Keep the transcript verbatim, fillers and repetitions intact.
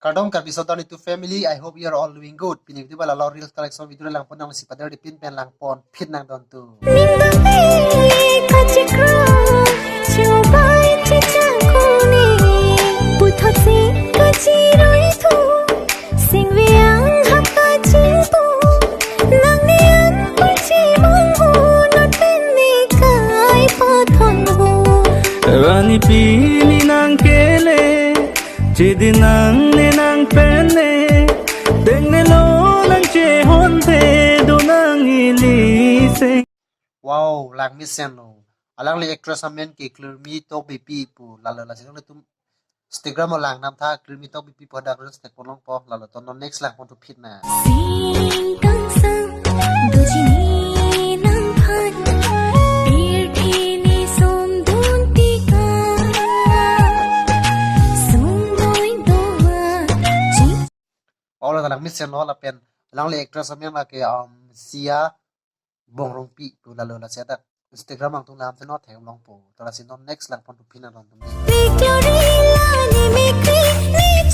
Kardom Karbi Sodar Nitu family, I hope you are all doing good. Pini video ba lalo reels collection video langpon nang si pader di pin pen langpon phit nang don tu. Rani pini nang kele, chidi nang ne nang pene, tengnelo nang chehonte do nang ili se. Wow, lang mesen lo. Alangli actress amen ke Klirmi Tokbipi pu, lalo lasi nangtum Instagram lang nam tha Klirmi Tokbipi pu hadak reels tek ponlongpo, lalo ton non next langpon tu phit na. Sing kangsam dojini nangphan, pirthe ni som dun tika, sum doi doha, ching. Wow, lang mesen lo lapen alangli actress amen ke um, Sia Bongrungpi pu, lalo lasi hadak Instagram angtung lam te not hem longpo. To lasi non next langpon tu phit na don tum.